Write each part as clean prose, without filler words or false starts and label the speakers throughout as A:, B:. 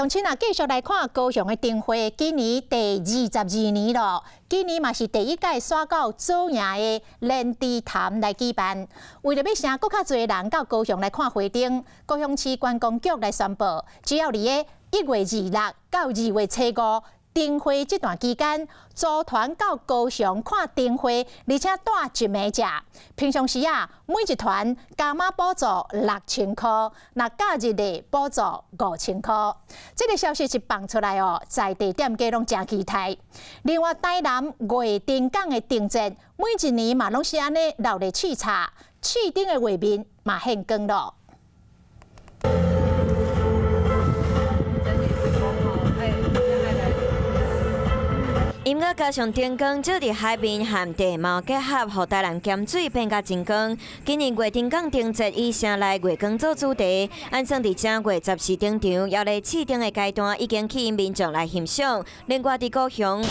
A: 鄉親啊，繼續來看高雄的燈會，今年第22年咯。今年嘛是第一屆徙到左營的蓮池潭來舉辦。為著欲請閣較濟人到高雄來看花燈，高雄市觀光局來宣布，只要佇个1月26到2月初五燈會這段期間，組團到高雄看燈會，而且帶一暝食。平常時啊，每一團加碼補助6000箍，若假日的補助5000箍。這个消息一放出來哦，在地店家攏誠期待。另外，台南月燈港的燈節，每一年嘛攏是按呢鬧熱刺炒，市燈的畫面嘛現光咯。
B: 音樂加上燈光，照佇海面和地貌結合，予台南鹹水變甲真光。今年月燈港燈節以城內月光做主題，按算佇正月十四登場，猶咧試燈的階段，已經吸引民眾來欣賞。另外佇高雄，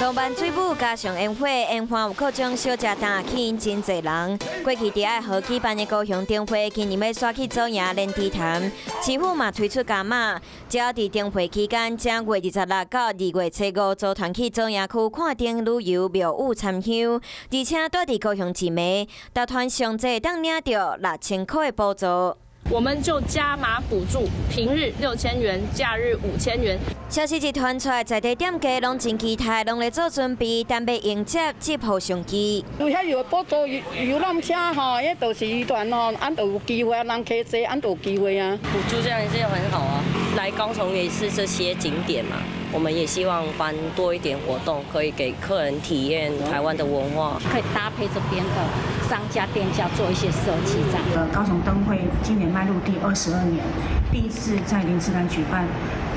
B: 浪漫水舞加上煙火，煙花有各種小食檔，吸引真濟人。過去佇愛河舉辦的高雄燈會，今年欲徙去左營蓮池潭，市府嘛推出加碼，只要佇燈會期間，正月二十六到二月初五，組團去左營區看燈旅遊廟宇參香，而且蹛佇高雄一暝，逐團上濟當領著6000箍的補助。
C: 我們就加碼補助，平日6000元，假日5000元。
B: 消息一傳出來，在地店家攏真期待，攏咧做準備，等欲迎接這波商機。
D: 有遐有補助遊覽車吼，彼就是漁團吼，按就有機會啊，人客濟，按就有機會啊。
E: 補助這樣是很好啊，來高雄也是這些景點嘛，我們也希望辦多一點活動，可以給客人體驗台灣的文化。
F: 可以搭配這邊的商家店家做一些設計，這樣。
G: 高雄燈會今年邁入第22年，第一次在蓮池潭舉辦，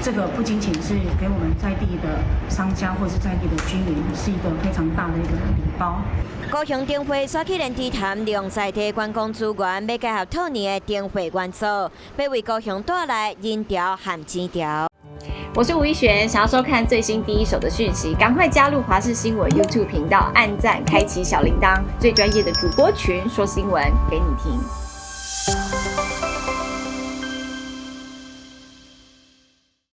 G: 這個不僅僅是給我們在地的商家或是在地的居民，是一個非常大的一個禮包。
B: 高雄燈會徙去蓮池潭，利用在地觀光資源，欲結合兔年的燈會元素，欲為高雄帶來人潮和錢潮。
H: 我是吳一璇，想要收看最新第一手的訊息，趕快加入華視新聞 YouTube 頻道，按讚，開啟小鈴鐺，最專業的主播群說新聞給你聽。